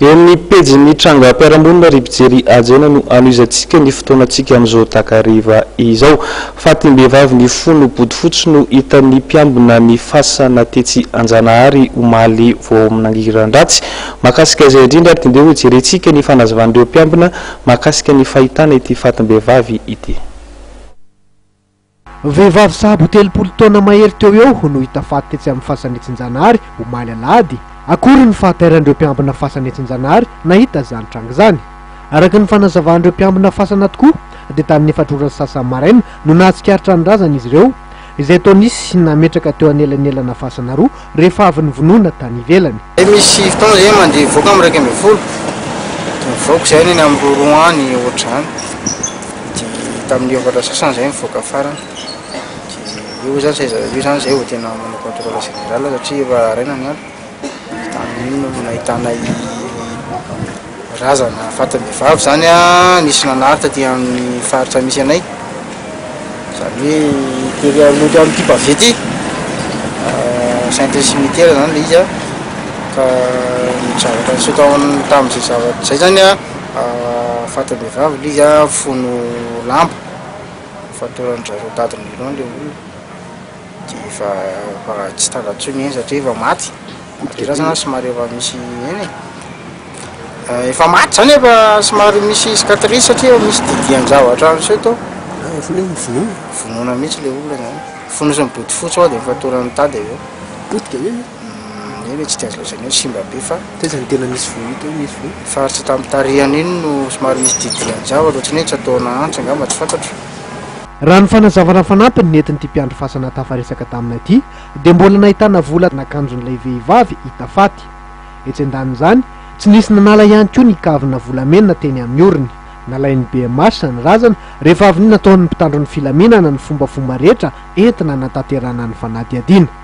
Eo amin'ny pejin'ny trangam-piarahamonina ry mpijery hajaina no hanohizantsika ny fotoanantsika amin'izao takariva izao. Fatim-behivavy nifono bodofotsy no hitan'ny mpiambina ny fasana tetsy Anjanahary omaly vao nangiran-dratsy. Mahakasika izay indrindra ary dia ndeha hojerentsika ny fanazavan'ireo mpiambina mahakasika ny fahitana ity fatim-behivavy ity. Vehivavy sahabo 30 taona mahery teo eo no hita faty tetsy amin'ny fasan'i Tsinjanahary omaly alahady. Akory ny fahatairan'ireo mpiambina fasana etsy Anjanahary nahita izany tranga izany. Araka ny fanazavan'ireo mpiambina fasana tokoa dia tamin'ny efatra ora sy sasany maraina no nahatsikaritra ny razana izy ireo, izay toa nisy nametraka teo anelanelana fasana roa rehefa avy novonoina tany ivelany. Misy fotoana zay mandeha mivoaka amin'ny 11 dia mivoaka zay any amin'ny roa roa any ohatr'izany dia tamin'ny efatra sasany zay mivoaka farany dia io zany zay io zany zay vao tena manao contrôle général satria efa haraina ny andro tamin'iny no nahitanay razana fatim-behivavy zany an nisy nanary taty amin'ny faritra misy anay izany hoe tery aloha amin'ity pavé ity centre cimetière zany le izy an ka ny zavatra niseho tao tamin'izay zavatra izay zany an fatim-behivavy le izy an mifono lamba fatoran-dry zareo tady nylon le olona dia efa efa tsy tara intsony eny satria efa maty le razana somary efa misy eny e efa maty zany efa somary misy cicatrice satria efa misy didian-javatra miseho tao efa hoe vonoina vonoina mihitsy le olona zany fonosiny bodofotsy ao dia fatorany tady avy eo potika ve eny e tsy dia azo lazaina hoe simba be fa taiza no tena nisy voa hita hoe nisy voa faritra tamin'ny tarehiny iny no somary misy didian-javatra ohatran'ny hoe tsatohana antsy angamba tsy fantatro. Raha ny fanazavana fanampiny nentin'ity mpiandry fasana tafaresaka taminay ity dia mbola nahitana vola nakanjon'ilay vehivavy hita faty. Etsy andanin'izany, tsy nisy nanala ihany koa ny kavina volamena teny amin'ny orony. Nalain'ny BMH ny razana rehefa avy nataon'ny mpitandro ny filaminana ny fombafomba rehetra entina hanatanterahana ny fanadihadiana.